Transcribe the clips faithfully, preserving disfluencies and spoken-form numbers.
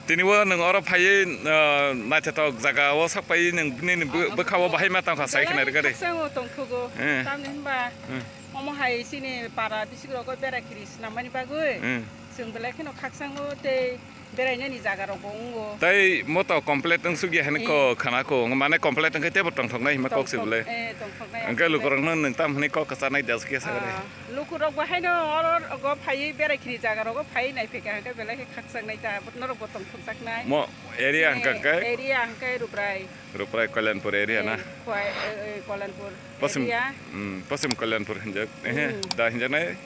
Tini o nwng oro phaiwi, ah, naithothok jaga o sak paiwi nwng nini bw-, bwkha o bahai ma tongkha sai khna rwgadi. Khakchang o tongthogo. Eh. Tamni hwnba Hmm. omo hai chini para bisik rogo berai khiri swnam mani bagwi. Hmm. Chwng belai kheno khakchang o tei berainani jaga rok bo wngo. Tai mo to complete wng suk ya hini Eh. ko khana ko, mane complete wngkhe tebo tongthoknai hima kok se Tongthok-, bwle. eh, tongthoknai Hwnkhe hwnkhe. lukurokno nwng tam hwnwi kok kwcharnai da khe sakhe. Ah, lukurok bo haino oro go phaiwi berai khiri jaga rogo phaiwi nai phikha hwnkhe belai khe khakchang nai ta, norok bo tongthokjaknai. Mo area Chini hwnkha khe? area hwnkhe Ruprai. Ruprai Kalyanpur area na? Eh, Khwai, eh, eh, Kalyanpur Pasim, area. mm, Pasim Kalyanpur hinjak. Eh, Mm. da hinjaknai,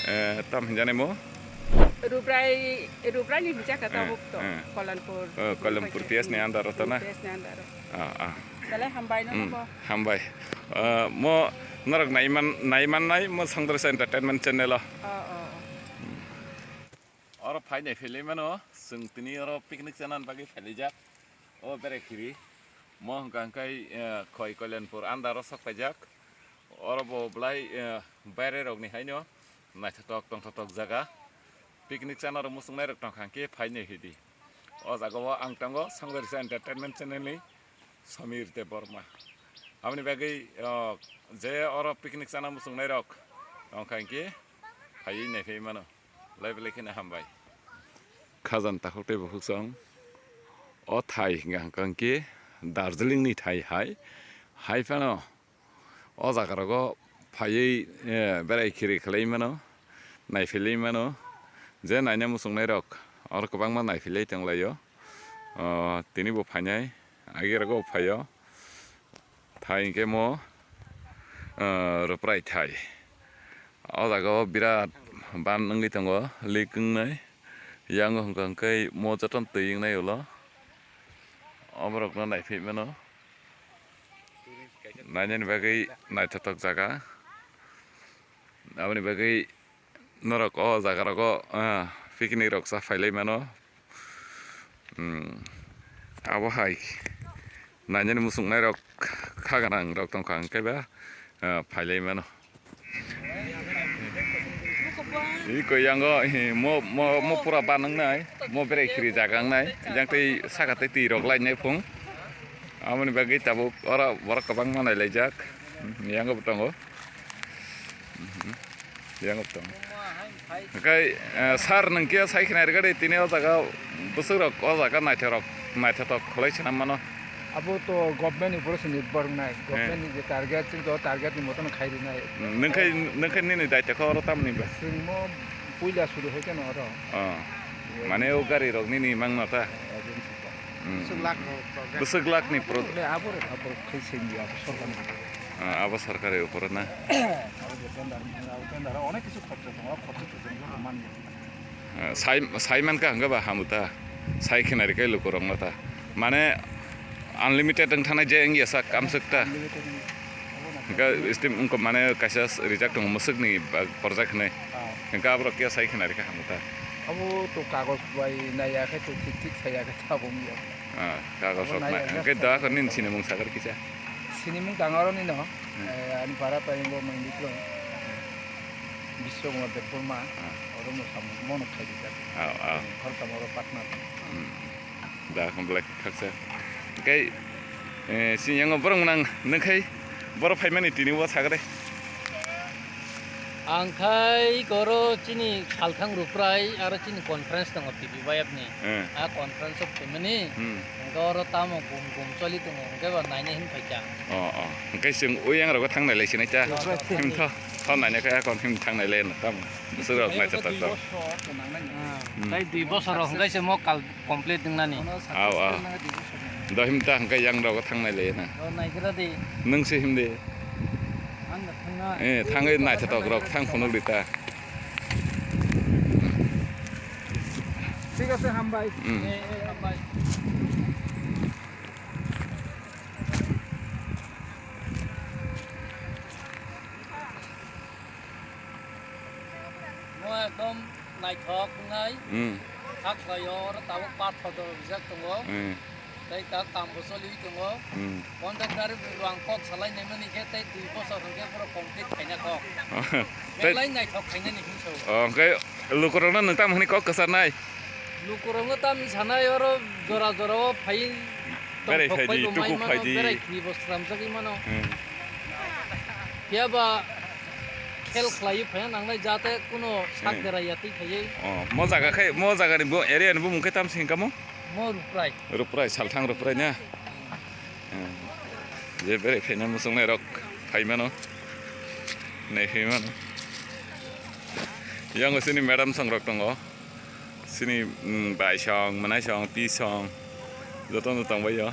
eh, tam hinjaknai mo? Rubrai, Rubrai ni hinjak ka Eh, tabuk to, eh. Kalyanpur. Oh, Kalyanpur P S ni under o to na? P S ni under o. Ah, ah. Belai hambai no Mm, bo. hambai. Eh, mo norok naiman, naimannai mo Songdresa Entertainment channel o. Oh, oh, oh. Oro phainai philai mano, chwng tini oro picnic chana bagwi phailaijak. O berai khiri, mo hwnkha hwnkhe, eh, Khoi Kalyanpur under o sok paijak. Oro bo belai, eh, baire rokni haino naithotok tongthotok jaga. Picnic chana rok muchungnai rok tongkha hwnkhe phainai hidi. O jaga o ang tongo Songdresa Entertainment channel ni Samir Debbarma. Aboni bagwi, o, je oro picnic chana muchungnai rok tongkha hwnkhe phaiwi naiphai mano. Lai belai kheno hambai. Khajang takhuk tei bukhuk song. O thai hwnkha hwnkhe Darjeeling ni thai hai. Hai phano o jaga rogo phaiwi, eh, berai khiri khlai mano, naiphilwi mano. Je naina muchungnai rok oro kwbangma naiphilwi tonglaio. O, tini bo phainai, agi rogo bo phaio. Thai hwnkhe mo, ah, Ruprai thai. O jaga o birat ban wngwi tongo, lik wngnai. Yang o hwnkha hwnkhe mo jotono twi wngnai ulo. Oborokno naiphai mano. Nainani bagwi naithotok jaga. Aboni bagwi norok o jaga rogo, ah, picnic rok cha phailai mano. Hmm. Abo hai nainani muchungnai rok kha gwnang rok tongkha hwnkhe ba, ah, phailai mano. Iko yango, eh, mo, mo, mo pura ban wngnai, mo berai khiri jaga wngnai, jang tei saka tei twi rok lainai phung. Aboni bagwi tabuk oro borok kwbangma nailaijak, yango bo tongo. Mhm. Yang tong. Hwnkhe, eh, sir, nwng khe sai khna rwgadi tini o jaga bwswk rok o jaga naithok rok, naithotok khlai swnam mano. Abo to government ni upor se nirbhor wngnai. Eh. Government ni je target, chwng to target ni motono khai rwnai. Nwng khai, nwng khai nini daitokho oro tamni ba? Chwng mo puila suru hai kheno oro. Oh. Mane o gari rok nini mangno ta? Agency ta. Hmm. Bwswk lakh ni project. Bwswk lakh ni pro- Abo, abo, abo khai se ni abo sorkar ni. Ah, abo sorkar ni upor na. Abo je tender, abo tender, onek kichu khorcha tongo, khorcha to jeng jora manya. Ah, sai, sai mankha hwnkhe ba hamu ta. Sai khna rikha lukurokno ta. Mane unlimited wng thangna je wngya sak kamswk ta. Unlimited wng. Hwnkhe stim wngkha mane kaisa rijak tongo mwswkni ba-, project hinwi. Ah. Hwnkhe aborok khe sai khna rikha hamu ta. Abo to kagoj bai naiya khe to thik thik saiya khe abo wngya. Ah, kagoj rok nai, hwnkhe da khe nini sinimung sakar kisa. Sinimung tang aro nino. Hmm. Eh, ani para pai bo mangdi kro. Biswakumar Debbarma. Ah. Oro mo sam mono khai di ta. Ah, ah. Khoroksa oro partner. Hmm. Da, khe belai khaksa. Hwnkhe, eh, sini yango borok nang nungkhai borok phaimani tini o sagre. Ang khai goro chini salthang Ruprai aro chini conference tongo T B Y F ni. Eh. A conference o phaimani. Hmm. Hwnkhe oro tamo gum gum choli tongo, hwnkhe bo naina hin phaikha. Oh, oh. Hwnkhe chwng uyang rogo thangnai lai sinai ta. Oh, oh. Himtho, tho naina khe akon him thangnai lai no tamo. Bwswk rok naithotok tok. Hmm. Hmm. Tai dui bosor rok hwnkhe se mo kal complete wngnani. Aw, aw. Dohim ta hwnkhe yang rogo thangnai lai na. O, naigra di. Nwng se him de. Ang na thangna. Eh, thangwi naithotok rok thang phunuk di ta. Thik ase, hambai. Hmm. Eh, eh, hambai. Mo ekdom naithok wngnai. Hmm. Kha khlaio, oro tabuk pathor rok rijak tongo. Hmm. Tei ta kam bo choliwi tongo. Hmm. Contractor bo ang kok salai naimani khe tei dui bosor hwnkhe borok complete khaina kok. Tei belai naithok khainani hinwi sao. Oh, hwnkhe lukurokno nwng tamo hwnwi kok kwcharnai? Lukurokno tam sanai oro jora jora o phai. Berai tongthok phai di, phaibo mai tuku mano, phai di. Berai khini bo sramjagwi mano. Hmm. Phiya ba khel khlaiwi phaiya nangnai jate kuno Hmm. sakera yatwi phaiwi. Oh, mo jaga khai, mo jaga ni bo area ni bumung khe tam sing kamo? Mo Ruprai. Ruprai, Salthang Ruprai na? Hmm. Je berai phaina muchungnai rok phai mano. Nai phai mano. Yang sini madam song rok tongo. Sini, mm, bai song, manai song, pi song, joto no tong bai yo.